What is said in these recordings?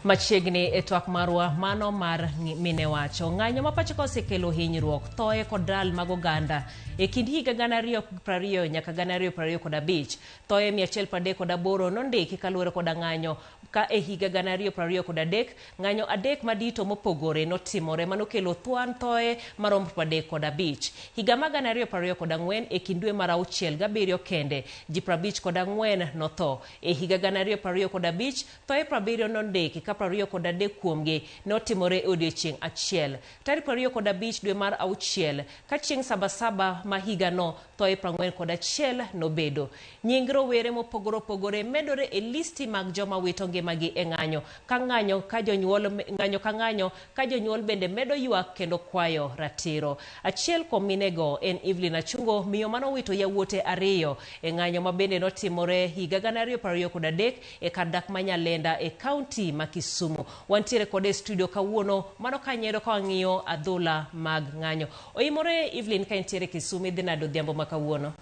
Machiegni e twak marwa mano mar mine wacho. Ng'anyo ma pacho ka osekelo hinyruok, thoe kod lal mag oganda e kind higa 2020 nyaka 2025. Thoe 138 nondiki kaluwore koda ng'anyo ka e higa 2023 ng'anyo adek madito mopogore notimore manokelo thwan thoe maromo 35. Higa mar 2024 e kind dwe mar auchiel gabiriyo kende ji 54 notho. E higa 2025 thoe 70 nondiki ka 23 kuomgi notimore e odiechieng' achiel. Tarik 25 dwe mar auchiel ka chieng' sabasaba ma higano thoe 41 nobedo. Nying rowere mopogore opogore medore e listi mag joma wito ngimagi e ng'anyo ka ng'anyo ka jonyuol ng'anyo ka ng'anyo ka jonyuol bende medo ywak kendo kwayo ratiro. Achiel kuom minego en Evelyn Achungo, miyo manowito yawuote ariyo e ng'anyo ma bende notimore higa 2023 e kar dak ma Nyalenda e kaunti ma Kisumu. Wantiere kode e studio kawuono mano kanyiero ka wang'iyo adhula mag ng'anyo. Oimore Evelyn ka intiere Kisumu, idhi nade odhiambo ma kawuono?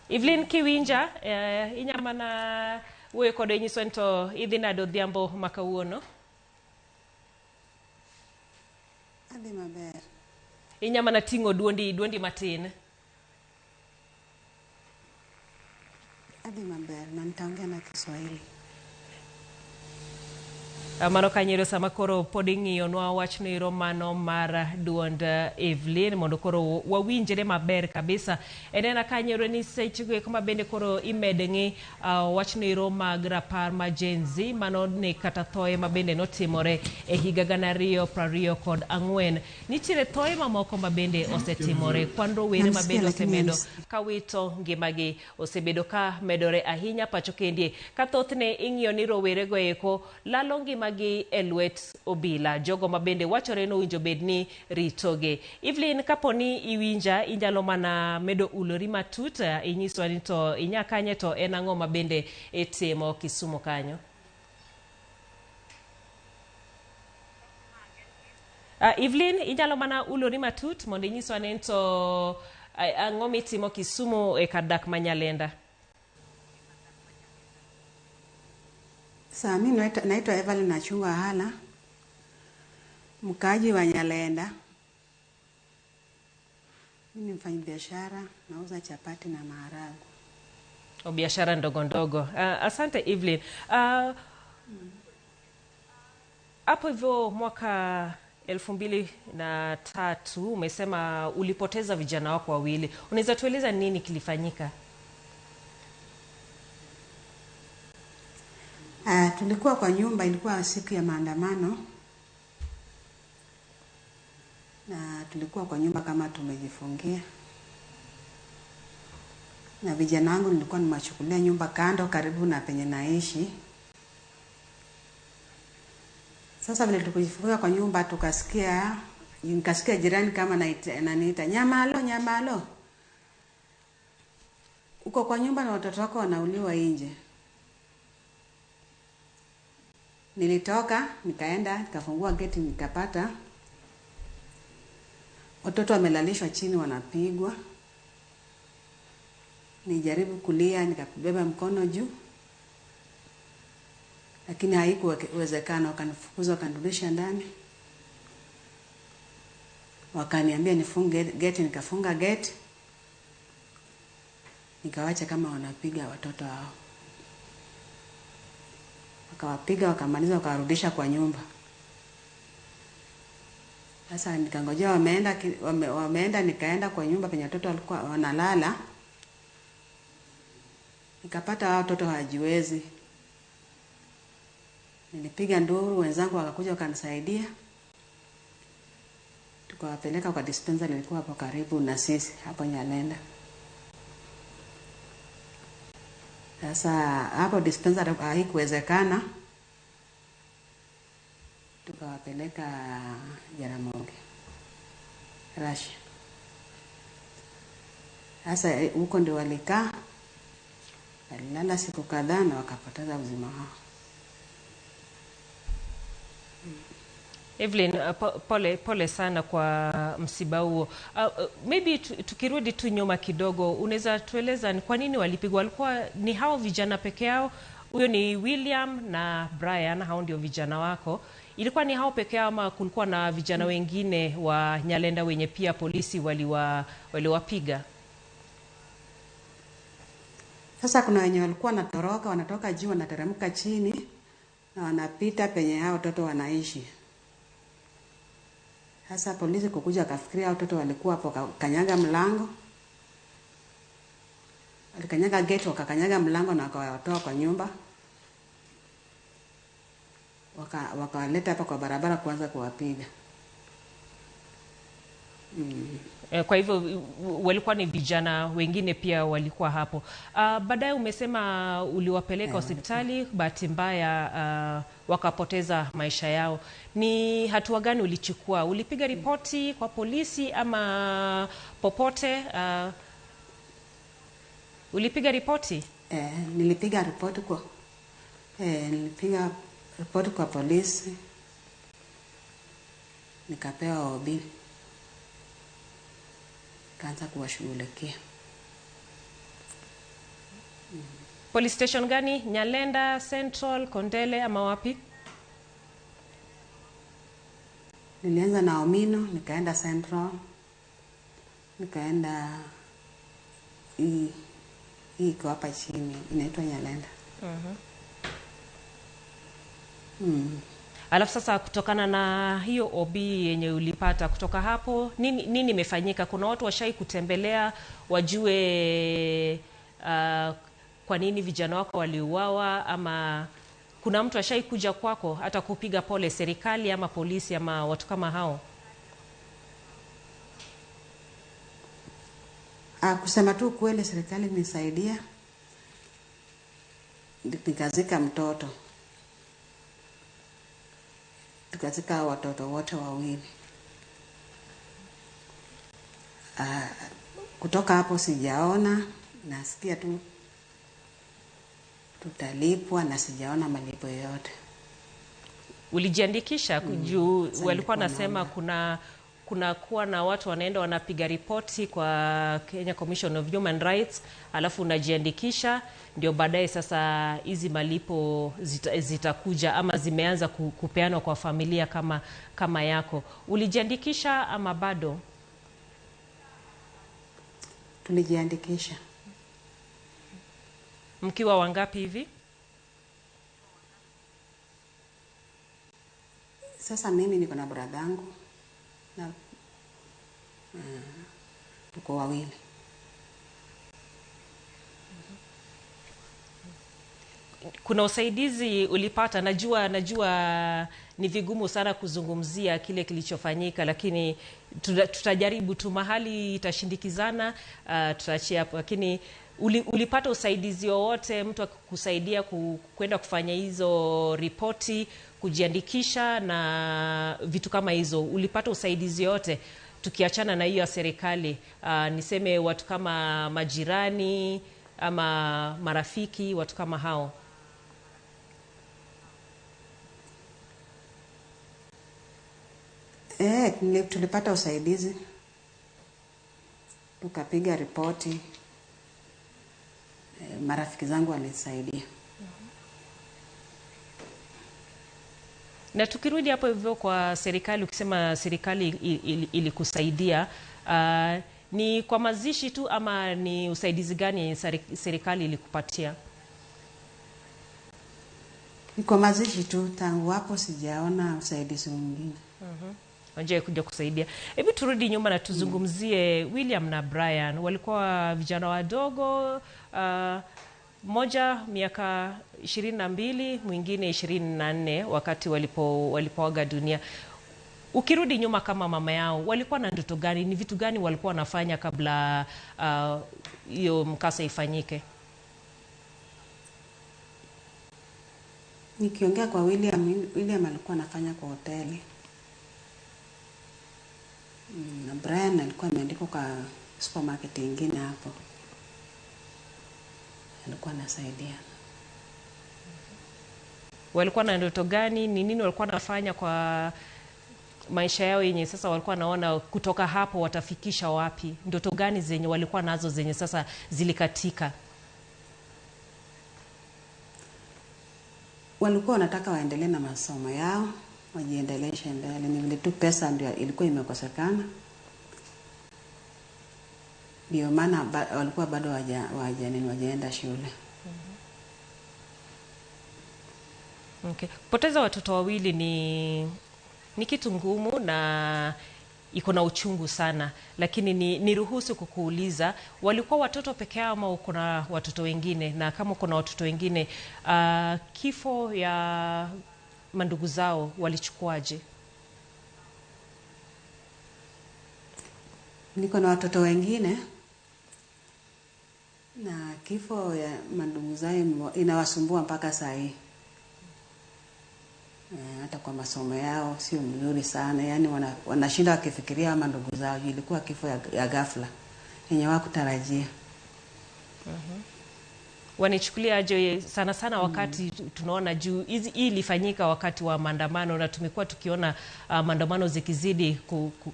Evelyn kiwinja, inya mana wuoyo kode inyiso ni to idhi nade odhiambo ma kawuono? Adhi maber. Inya mana ting'o duondi matin. Adhi maber na nitaongea na Kiswahili. Mano kanyiero sama koro pod ing'iyonwa wachno ero mano mar duond Evelyn mondo koro wawinjre maber kabisa. En kanyiero ni sechego eko ma bende koro imed ng'i wachno ero mag rapar ma Gen Z mano ne kata thoe ma bende notimore e higa 2024. Nitiere thoe mamoko ma bende osetimore. Kwan rowere ma bende osemedo ka wito ngimagi osebedo ka medore ahinya pacho kendie ka thothne ing'iyo ni rowerego eko lalo ngimagi e lwet obila, jogo ma bende wachore ni owinjo bed ni ritogi. Evelyn, kapo ni iwinja, inyalo mana medo ulori matut, inyiswa ni to inya kanye to en ang'o ma bende itimo Kisumu kanyo. Evelyn, inyalo mana ulori matut mondo inyiswa ni to ang'o mitimo Kisumu e kar dak ma Nyalenda. Saa mi naitwa Evelyn Achungo Ahala, mkaaji wa Nyalenda. Mimi ni mfanyabiashara, nauza chapati na maharagwe. O biashara ndogo ndogo. Asante Evelyn. Hapo hivyo mwaka 2003 umesema ulipoteza vijana wako wawili. Unaweza tueleza nini kilifanyika? Tulikuwa kwa nyumba, ilikuwa siku ya maandamano na tulikuwa kwa nyumba kama tumejifungia, na vijana wangu nilikuwa nimewachukulia nyumba kando karibu na penye naishi. Sasa vile tulipojifungia kwa nyumba, tukasikia nikasikia jirani kama ananiita, "Nyamalo, Nyamalo, uko kwa nyumba na watoto wako wanauliwa nje." Nilitoka nikaenda nikafungua geti, nikapata watoto wamelalishwa chini wanapigwa. Nijaribu kulia, nikabeba mkono juu, lakini haikuwezekana. Wakanifukuza, wakanirudisha ndani, wakaniambia nifunge geti, nikafunga geti, nikawacha kama wanapiga watoto hao. Wakawapiga, wakamaliza, wakawarudisha kwa nyumba. Sasa nikangojea wameenda, nikaenda kwa nyumba penye watoto walikuwa wanalala, nikapata hao watoto hawajiwezi. Nilipiga nduru, wenzangu wakakuja wakanisaidia, tukawapeleka kwa dispensary ilikuwa hapo karibu na sisi hapo Nyalenda. Sasa hapo dispensary haikuwezekana, tukawapeleka Jaramogi Russia. Sasa huko ndio walikaa, walilala siku kadhaa na wakapoteza uzima wao. Evelyn, pole, pole sana kwa msiba huo. Maybe tukirudi tu nyuma kidogo, unaweza tueleza ni kwa nini walipigwa? Walikuwa ni hao vijana peke yao? Huyo ni William na Brian, hao ndio vijana wako. Ilikuwa ni hao peke yao ama kulikuwa na vijana wengine wa Nyalenda wenye pia polisi waliwapiga? Sasa kuna wenye walikuwa wanatoroka, wanatoka juu wanateremka chini na wanapita penye hao watoto wanaishi. Sasa polisi kukuja akafikiria watoto walikuwa hapo, kanyaga mlango. Walikanyaga gate, wakakanyaga mlango na wakawatoa kwa nyumba. Wakawaleta hapa kwa barabara kuanza kuwapiga. Kwa hivyo walikuwa ni vijana wengine pia walikuwa hapo. Baadaye umesema uliwapeleka hospitali, bahati mbaya wakapoteza maisha yao. Ni hatua gani ulichukua? Ulipiga ripoti kwa polisi ama popote? Ulipiga ripoti? Nilipiga ripoti kwa polisi. Nikapewa OB. Kaanza kuwashughulikia. Police station gani? Nyalenda, Central, Kondele ama wapi? Nilianza na Omino, nikaenda Central, nikaenda hii iko hapa chini inaitwa Nyalenda. Alafu sasa kutokana na hiyo OB yenye ulipata kutoka hapo, nini imefanyika? Kuna watu washai kutembelea wajue kwa nini vijana wako waliuawa, ama kuna mtu ashai kuja kwako hata kupiga pole, serikali ama polisi ama watu kama hao? Kusema tu kweli, serikali imenisaidia. Nikazika mtoto. Tukazika watoto wote wawili. Kutoka hapo sijaona, nasikia tu tutalipwa na sijaona malipo yoyote. Ulijiandikisha? Juu walikuwa nasema kuna kuwa na watu wanaenda wanapiga ripoti kwa Kenya Commission of Human Rights, alafu unajiandikisha ndio baadaye sasa hizi malipo zitakuja ama zimeanza kupeanwa kwa familia kama yako. Ulijiandikisha ama bado? Tulijiandikisha. Mkiwa wangapi hivi? Sasa mimi niko na brother yangu na tuko wawili. Kuna usaidizi ulipata? Najua ni vigumu sana kuzungumzia kile kilichofanyika, lakini tutajaribu tu, mahali itashindikizana tutaachia hapo. Lakini ulipata usaidizi wowote, mtu akikusaidia kwenda kufanya hizo ripoti, kujiandikisha na vitu kama hizo? Ulipata usaidizi wote tukiachana na hiyo ya serikali? Niseme watu kama majirani ama marafiki, watu kama hao. Tulipata usaidizi, tukapiga ripoti. Marafiki zangu walisaidia. Na tukirudi hapo hivyo kwa serikali, ukisema serikali ilikusaidia, ni kwa mazishi tu ama ni usaidizi gani serikali ilikupatia? Ni kwa mazishi tu, tangu hapo sijaona usaidizi mwingine. Wanjia kuja kusaidia. Hebu turudi nyuma na tuzungumzie William na Brian. Walikuwa vijana wadogo, mmoja miaka 22, mwingine 24 wakati walipoaga dunia. Ukirudi nyuma kama mama yao, walikuwa na ndoto gani? Ni vitu gani walikuwa wanafanya kabla hiyo mkasa ifanyike? Nikiongea kwa William, William alikuwa anafanya kwa hoteli. Na Brian alikuwa ameandikwa kwa supermarket nyingine hapo. Alikuwa anasaidia. Walikuwa na ndoto gani? Ni nini walikuwa wanafanya kwa Maisha yao yenye sasa walikuwa wanaona kutoka hapo watafikisha wapi? Ndoto gani zenye walikuwa nazo zenye sasa zilikatika? Walikuwa wanataka waendelee na masomo yao, wajiendeleshe mbele. Ni vile tu pesa ndio ilikuwa imekosekana, ndio maana walikuwa bado hawajaenda shule. Okay. Kupoteza watoto wawili ni kitu ngumu na iko na uchungu sana, lakini niruhusu kukuuliza, walikuwa watoto peke yao ama uko na watoto wengine? Na kama uko na watoto wengine, kifo ya mandugu zao walichukuaje? Niko na watoto wengine, na kifo ya mandugu zao inawasumbua mpaka saa hii. Hata kwa masomo yao sio mzuri sana, yani wanashinda wakifikiria ama ndugu zao. Ilikuwa kifo ya ghafla yenye hawakutarajia. Wanichukulia aje sana sana wakati tunaona juu hii ilifanyika wakati wa maandamano, na tumekuwa tukiona maandamano zikizidi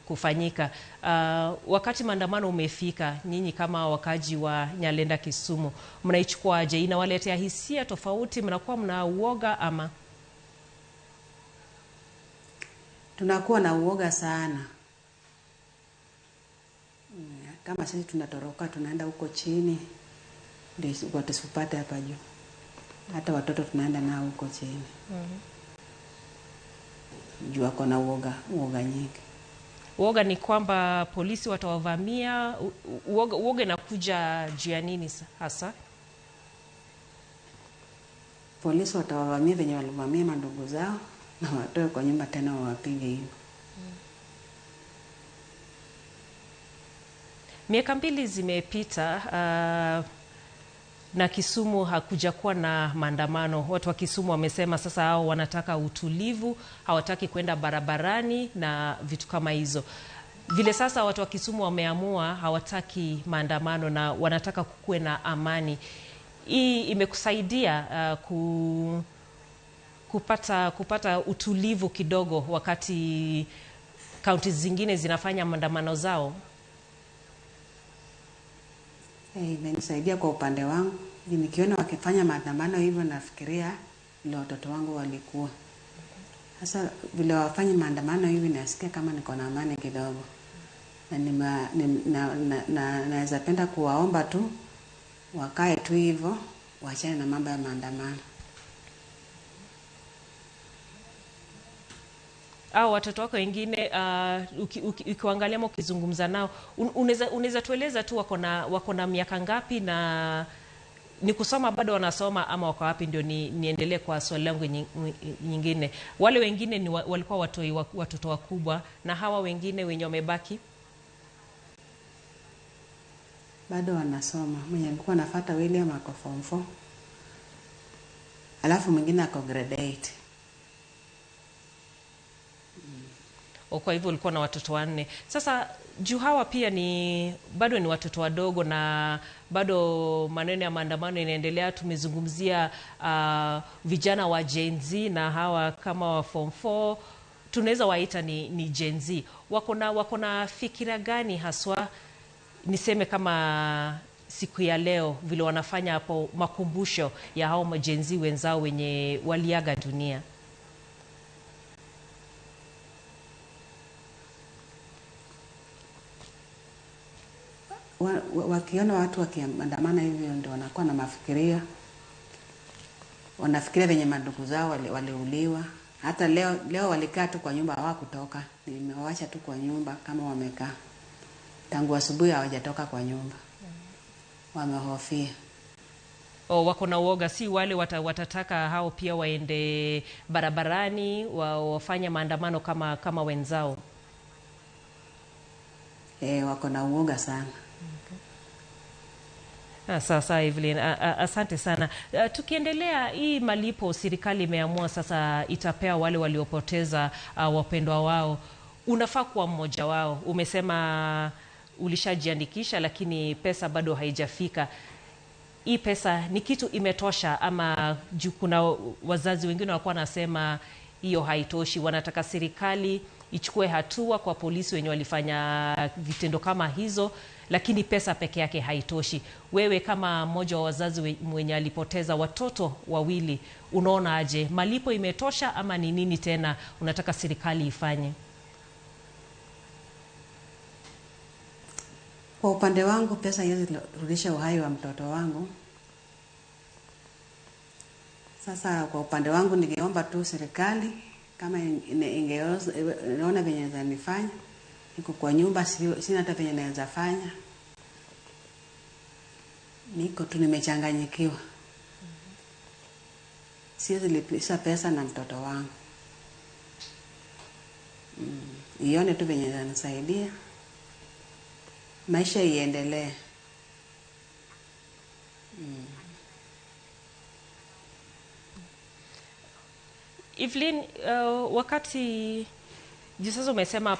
kufanyika. Wakati maandamano umefika, nyinyi kama wakaji wa Nyalenda Kisumu mnaichukua aje? Inawaletea hisia tofauti? Mnakuwa mna uoga ama? Tunakuwa na uoga sana. Kama sisi tunatoroka tunaenda huko chini ndio watusipate hapa juu. Hata watoto tunaenda nao huko chini. Juu wako na uoga nyingi. Uoga ni kwamba polisi watawavamia? Uoga inakuja juu ya nini hasa? Polisi watawavamia venye walivamia mandugu zao, na watoe kwa nyumba tena wawapige hivyo. Miaka 2 zimepita, na Kisumu hakujakuwa na maandamano. Watu wa Kisumu wamesema sasa hao wanataka utulivu, hawataki kwenda barabarani na vitu kama hizo. Vile sasa watu wa Kisumu wameamua hawataki maandamano na wanataka kukuwe na amani. Hii imekusaidia kupata utulivu kidogo wakati kaunti zingine zinafanya maandamano zao? Imenisaidia kwa upande wangu. Nikiona wakifanya maandamano hivyo nafikiria vile watoto wangu walikuwa. Sasa vile wafanye maandamano hivi nasikia kama niko na amani kidogo. Na naweza penda kuwaomba tu wakae tu hivyo, waachane na mambo ya maandamano. Au watoto wako wengine, ukiangalia ama ukizungumza nao, unaweza tueleza tu wako na miaka ngapi, na ni kusoma bado wanasoma ama wako wapi? Ndio niendelee kwa swali langu nyingine. Wale wengine ni walikuwa watoto wakubwa, na hawa wengine wenye wamebaki bado wanasoma. Mwenye alikuwa anafuata William ako form 4, alafu mwingine ako grade 8. Kwa hivyo ulikuwa na watoto 4. Sasa juu hawa pia ni bado ni watoto wadogo na bado maneno ya maandamano inaendelea. Tumezungumzia vijana wa Gen Z, na hawa kama wa form 4 tunaweza waita ni Gen Z. Wako na fikira gani haswa, niseme kama siku ya leo vile wanafanya hapo makumbusho ya hao Gen Z wenzao wenye waliaga dunia? Wakiona watu wakiandamana hivyo ndio wanakuwa na mafikiria. Wanafikiria venye mandugu zao waliuliwa. Hata leo walikaa tu kwa nyumba, hawakutoka. Nimewaacha tu kwa nyumba kama wamekaa. Tangu asubuhi hawajatoka kwa nyumba. Wamehofia. Wako na uoga, si wale watataka hao pia waende barabarani wafanye maandamano kama wenzao. Wako na uoga sana. Sasa Evelyn, asante sana. Tukiendelea, hii malipo serikali imeamua sasa itapea wale waliopoteza wapendwa wao. Unafaa kuwa mmoja wao. Umesema ulishajiandikisha lakini pesa bado haijafika. Hii pesa ni kitu imetosha ama juu kuna wazazi wengine walikuwa wanasema hiyo haitoshi, wanataka serikali ichukue hatua kwa polisi wenye walifanya vitendo kama hizo, lakini pesa peke yake haitoshi. Wewe kama mmoja wa wazazi mwenye alipoteza watoto wawili, unaona aje? Malipo imetosha ama ni nini tena unataka serikali ifanye? Kwa upande wangu pesa haiwezi rudisha uhai wa mtoto wangu. Sasa kwa upande wangu ningeomba tu serikali kama ingeona venye naweza nifanya. Niko kwa nyumba, sina hata venye naweza fanya. Niko tu nimechanganyikiwa. Siwezi lipisha pesa na mtoto wangu. Ione tu venye inanisaidia. Maisha iendelee. Evelyn, wakati sasa umesema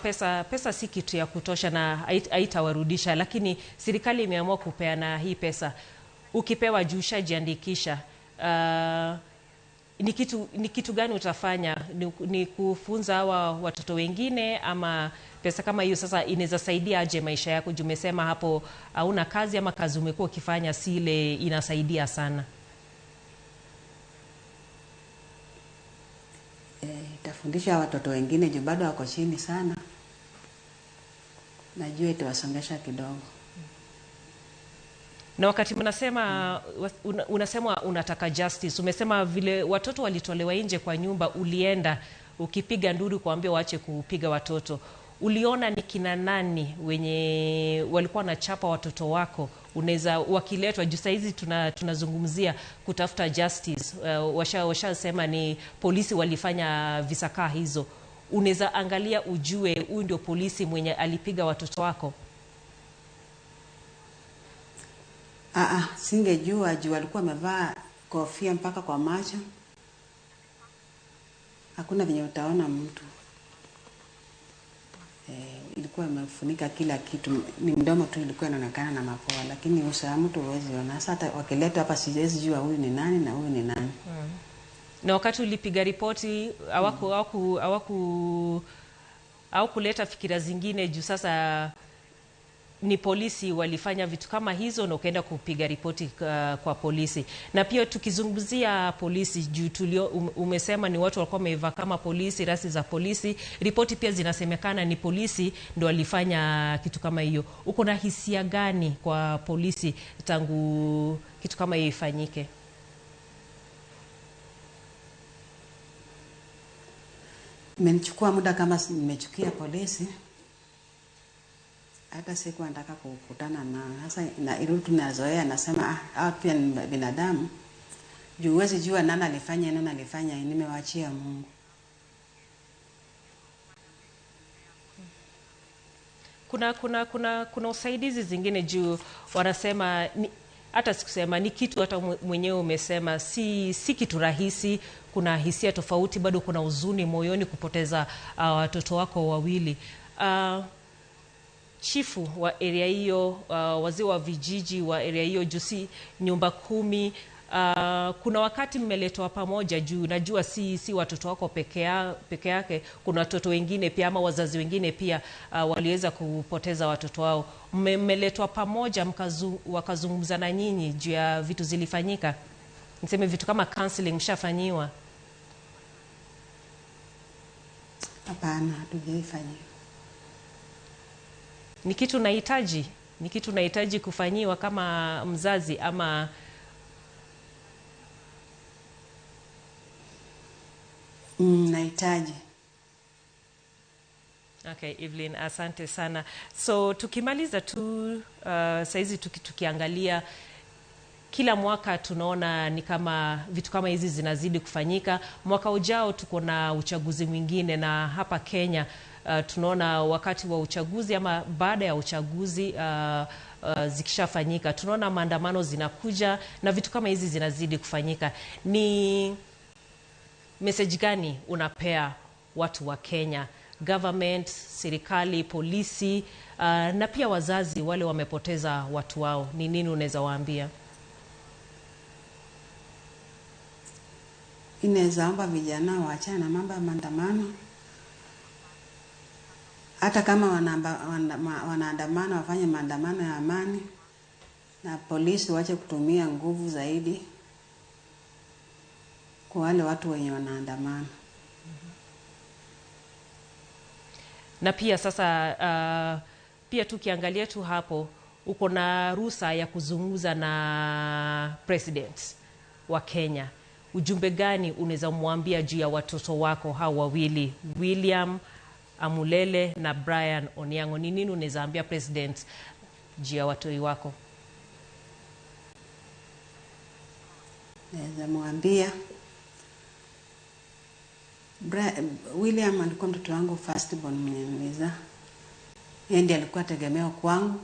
pesa si kitu ya kutosha na haitawarudisha, lakini serikali imeamua kupeana hii pesa. Ukipewa juu ushajiandikisha, ni kitu gani utafanya? Ni kufunza hawa watoto wengine, ama pesa kama hiyo sasa inaweza saidia aje maisha yako? Juu umesema hapo hauna kazi ama kazi umekuwa ukifanya si ile inasaidia sana. Itafundisha watoto wengine juu bado wako chini sana. Najua itawasongesha kidogo. Na wakati unasema unasema unataka justice, umesema vile watoto walitolewa nje kwa nyumba, ulienda ukipiga nduru kuambia waache kupiga watoto. Uliona ni kina nani wenye walikuwa wanachapa watoto wako? Unaweza wakiletwa juu saizi tunazungumzia kutafuta justice. Washasema ni polisi walifanya visaka hizo. Unaweza angalia ujue huyu ndio polisi mwenye alipiga watoto wako? Singejua juu alikuwa amevaa kofia mpaka kwa macho. Hakuna venye utaona mtu. Ilikuwa imefunika kila kitu, ni mdomo tu ilikuwa inaonekana na mapua, lakini uso wa mtu huwezi ona. Sasa hata wakiletwa hapa siwezi jua huyu ni nani na huyu ni nani. Na wakati ulipiga ripoti hawakuleta fikira zingine juu sasa ni polisi walifanya vitu kama hizo na ukaenda kupiga ripoti kwa polisi? Na pia tukizungumzia polisi juu tulio umesema ni watu walikuwa wamevaa kama polisi, rasi za polisi, ripoti pia zinasemekana ni polisi ndio walifanya kitu kama hiyo. Uko na hisia gani kwa polisi tangu kitu kama hiyo ifanyike? Imenichukua muda kama nimechukia polisi. Hata sikuwa nataka kukutana na sasa, na irudi tunazoea, nasema hao pia ni binadamu. Juu huwezi jua nani alifanya nani alifanya, nimewaachia Mungu. Kuna usaidizi zingine juu wanasema hata sikusema ni kitu, hata mwenyewe umesema si kitu rahisi. Kuna hisia tofauti, bado kuna huzuni moyoni kupoteza watoto wako wawili. Chifu wa area hiyo, wazee wa vijiji wa area hiyo, juu si nyumba 10, kuna wakati mmeletwa pamoja juu najua si watoto wako peke yake, kuna watoto wengine pia ama wazazi wengine pia waliweza kupoteza watoto wao. Mmeletwa pamoja wakazungumza na nyinyi juu ya vitu zilifanyika? Niseme vitu kama counseling mshafanyiwa? Hapana, hatujaifanyiwa. Ni kitu unahitaji? Ni kitu unahitaji kufanyiwa kama mzazi ama? Nahitaji. Okay, Evelyn, asante sana. So tukimaliza tu saizi tukiangalia kila mwaka tunaona ni kama vitu kama hizi zinazidi kufanyika. Mwaka ujao tuko na uchaguzi mwingine, na hapa Kenya tunaona wakati wa uchaguzi ama baada ya uchaguzi zikishafanyika tunaona maandamano zinakuja na vitu kama hizi zinazidi kufanyika. Ni message gani unapea watu wa Kenya, government, serikali, polisi, na pia wazazi wale wamepoteza watu wao? Ni nini unaweza waambia? Inaweza omba vijana waachane na mambo ya maandamano, Hata kama wanaandamana wafanye maandamano ya amani, na polisi waache kutumia nguvu zaidi kwa wale watu wenye wanaandamana. Na pia sasa pia tukiangalia tu hapo, uko na ruhusa ya kuzungumza na president wa Kenya. Ujumbe gani unaweza mwambia juu ya watoto wako hao wawili, William Amulele na Brian Oniango? Ni nini unaweza ambia president juu ya watoto wako? Naweza mwambia William alikuwa mtoto wangu first born mwenye nilizaa. Yeye ndiye alikuwa tegemeo kwangu.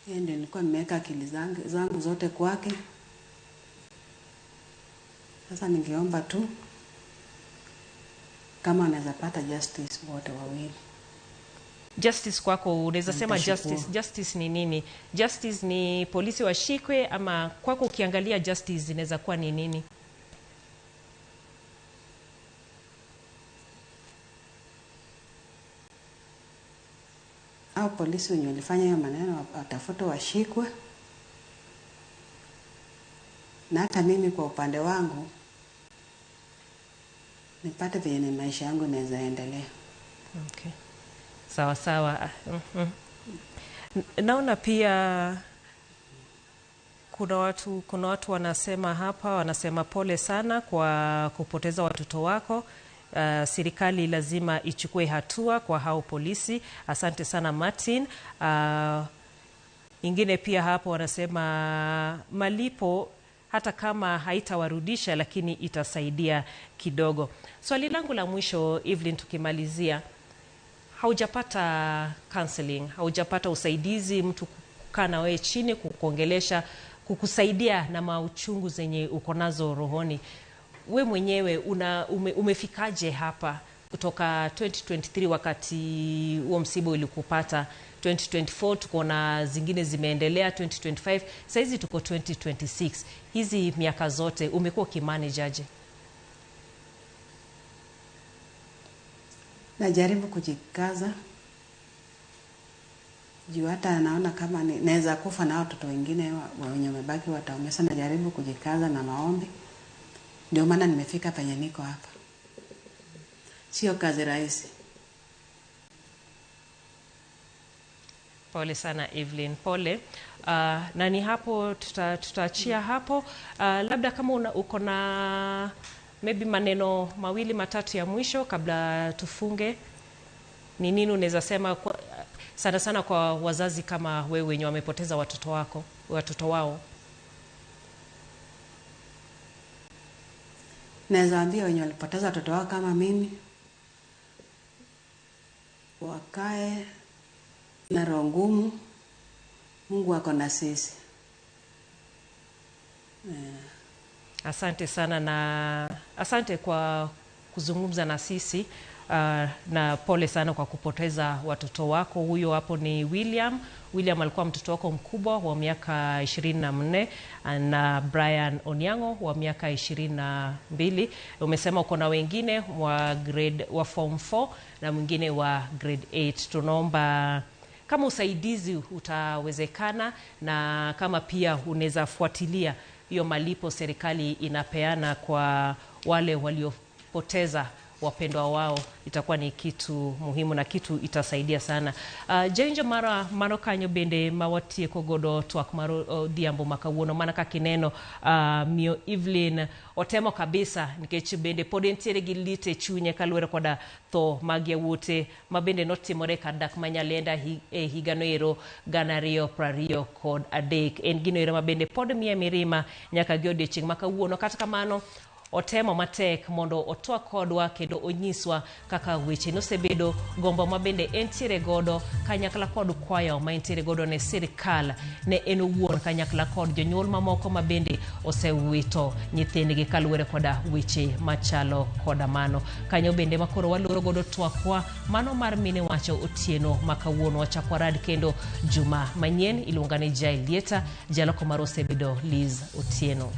Yeye ndiye nilikuwa nimeweka akili zangu zote kwake. Sasa ningeomba tu kama anaweza pata justice wote wawili. Justice kwako unaweza sema justice ni nini? Justice ni polisi washikwe, ama kwako ukiangalia justice inaweza kuwa ni nini? Au polisi wenye walifanya hiyo maneno watafutwe washikwe. Na hata mimi kwa upande wangu nipate vyenye ni maisha yangu naweza endelea. Okay. Sawa sawa. Naona pia kuna watu wanasema hapa, wanasema pole sana kwa kupoteza watoto wako. Serikali lazima ichukue hatua kwa hao polisi. Asante sana Martin. Ingine pia hapo wanasema malipo hata kama haitawarudisha lakini itasaidia kidogo. Swali langu la mwisho Evelyn, tukimalizia, haujapata counseling, haujapata usaidizi, mtu kukaa na wewe chini kukuongelesha, kukusaidia na mauchungu zenye uko nazo rohoni. We mwenyewe umefikaje hapa kutoka 2023 wakati huo msiba ulikupata, 2024 tuko na zingine zimeendelea, 2025, saizi tuko 2026. Hizi miaka zote umekuwa ukimanage aje? Najaribu kujikaza. Juu hata naona kama naweza kufa na watoto wengine wenye wamebaki wataumia. Sana najaribu kujikaza na maombi. Ndio maana nimefika penye niko hapa. Sio kazi rahisi. Pole sana Evelyn, pole. Na ni hapo tutaachia hapo. Labda kama uko na maybe maneno mawili matatu ya mwisho kabla tufunge, ni nini unaweza sema sana sana kwa wazazi kama wewe wenye wamepoteza watoto wao? Naweza ambia wenye walipoteza watoto wao kama mimi, wakae na roho ngumu. Mungu ako na sisi. Asante sana na asante kwa kuzungumza na sisi. Na pole sana kwa kupoteza watoto wako. Huyo hapo ni William. William alikuwa mtoto wako mkubwa wa miaka 24 na Brian Oniango wa miaka 22. Umesema uko na wengine wa grade wa form 4 na mwingine wa grade 8. Tunaomba kama usaidizi utawezekana na kama pia unaweza fuatilia hiyo malipo serikali inapeana kwa wale waliopoteza wapendwa wao, itakuwa ni kitu muhimu na kitu itasaidia sana. Jenjo mara mano kanyo bende mawatieko godo twak mar odhiambo makawuono mana kaka ineno miyo Evelyn otemo kabisa nikech bende pod entiere gi lit e chunye kaluwore koda tho mag yawuote ma bende notimore kar dak ma Nyalenda e higano ero 2023. En gino ero ma bende pod miye mirima nyaka gi odiochieng' ma kawuono. Kata kamano otemo matek mondo otwak kodwa kendo onyiswa kaka weche nosebedo, gombo ma bende entiere godo kanyakla kod kwayo ma entiere godo ne sirikal, ne en owuon kanyakla kod jonyuol mamoko ma bende osewito nyithindgi kaluwore koda weche machalo koda mano. Kanyo bende makoro waloro godo twakwa mano mar mine wacho otieno ma kawuono. Wachako warad kendo juma manyien. Iluonga ni Jael Lieta, jaloko mar osebedo Liz Otieno.